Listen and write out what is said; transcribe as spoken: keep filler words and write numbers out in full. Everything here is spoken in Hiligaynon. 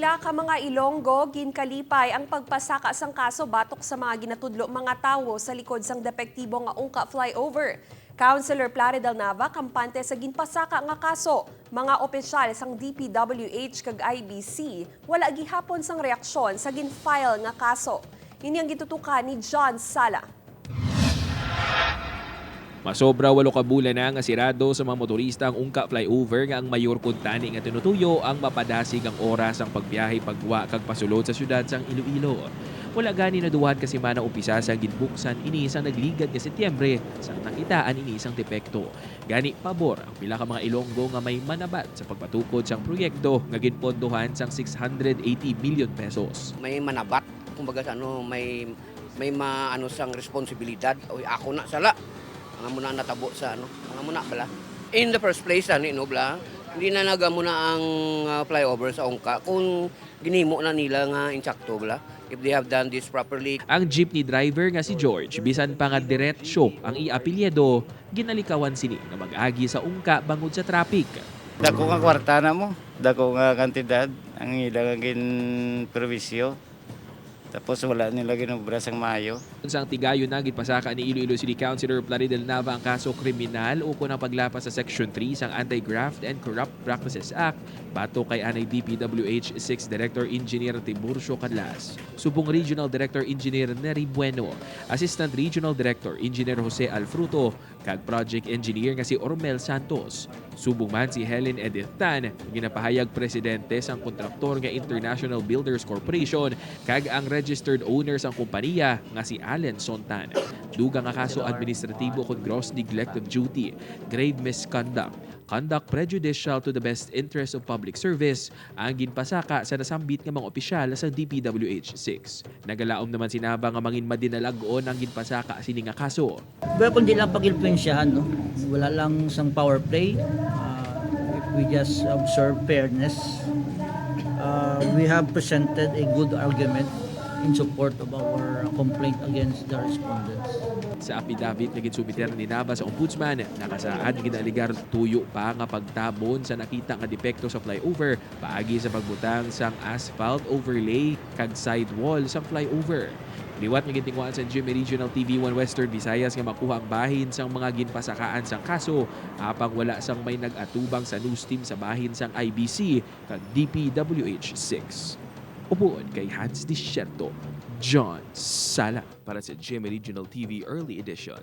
Pila ka mga Ilonggo ginkalipay ang pagpasaka sang kaso batok sa mga ginatudlo mga tawo sa likod sang depektibo nga Ungka flyover. Councilor Plaridel Nava kampante sa ginpasaka nga kaso. Mga opisyal sang D P W H kag I B C wala gihapon sang reaksyon sa gin-file nga kaso. Ini ang gitutukan ni John Sala. Masobra walo ka bulan na nga sirado sa mga motorista ang Ungka flyover, nga ang mayor kuntani nga tinutuyo ang mapadasig ang oras sang pagbiyahe pagwa kag pasulod sa siyudad sang Iloilo. Wala gani naduwad ka semana umpisa sang ginbuksan ini sang nagligad nga Setyembre, sang nakitaan ini sang depekto. Gani, pabor ang pila ka mga Ilonggo nga may manabat sa pagpatukod sang proyekto nga ginpondohan sang six hundred eighty million pesos. May manabat, kumbaga sa ano, may, may ma-, ano sang responsibilidad. Uy, ako na sala. Ang amo na natabo sa ano, ang amo na bala. In the first place, ani, no, bala, hindi na nag-amo na ang, ah, flyover sa Ungka kung ginhimo na nila nga insakto, bala. If they have done this properly. Ang jeepney driver nga si George, bisan pa nga diretsyo ang iya apelyido, ginalikawan sini nga mag-agi sa Ungka bangod sa traffic. Dako nga kwarta na mo, dako nga kantidad ang ila nga ginperwisyo. Tapos wala nila ginobra sang maayo. Sa ang tigayon na, ginpasaka ni Iloilo City Councilor Plaridel Nava ang kaso kriminal ukon ang paglapas sa Section three sang Anti-Graft and Corrupt Practices Act batok kay anay D P W H six Director Engineer Tiburcio Cadlas, subong Regional Director Engineer Neri Bueno, Assistant Regional Director Engineer Jose Alfruto, kag project engineer nga si Ormel Santos. Subong man si Helen Edith Tan, ginapahayag presidente sang kontraktor nga International Builders Corporation, kag ang registered owner sang kompanya nga si Allen Sontan. Dugang nga kaso administratibo kon gross neglect of duty, grave misconduct, conduct prejudicial to the best interest of public service, ang ginpasaka sa nasambit nga mga opisyal sa D P W H six. Nagalaom naman si Nava nga mangin madinalag-on ang ginpasaka sini nga kaso. Pero kung di lang pag-impluwensyahan, no? Wala lang sang power play. Uh, if we just observe fairness, uh, we have presented a good argument in support of our complaint against the respondents. Sa affidavit nga ginsubmiter ni Nava sa Ombudsman, nakasaad nga ginaalegar tuyo pa nga pagtabon sa nakita nga depekto sa flyover paagi sa pagbutang sang asphalt overlay kag sidewall sang flyover. Liwat nga gintinguhaan sa G M A Regional T V One Western Visayas nga makuha ang bahin sang mga ginpasakaan sang kaso, apang wala sang may nag-atubang sa news team sa bahin sang I B C kag D P W H six. Upod kay Hans Desierto, John Sala para sa G M A Regional T V Early Edition.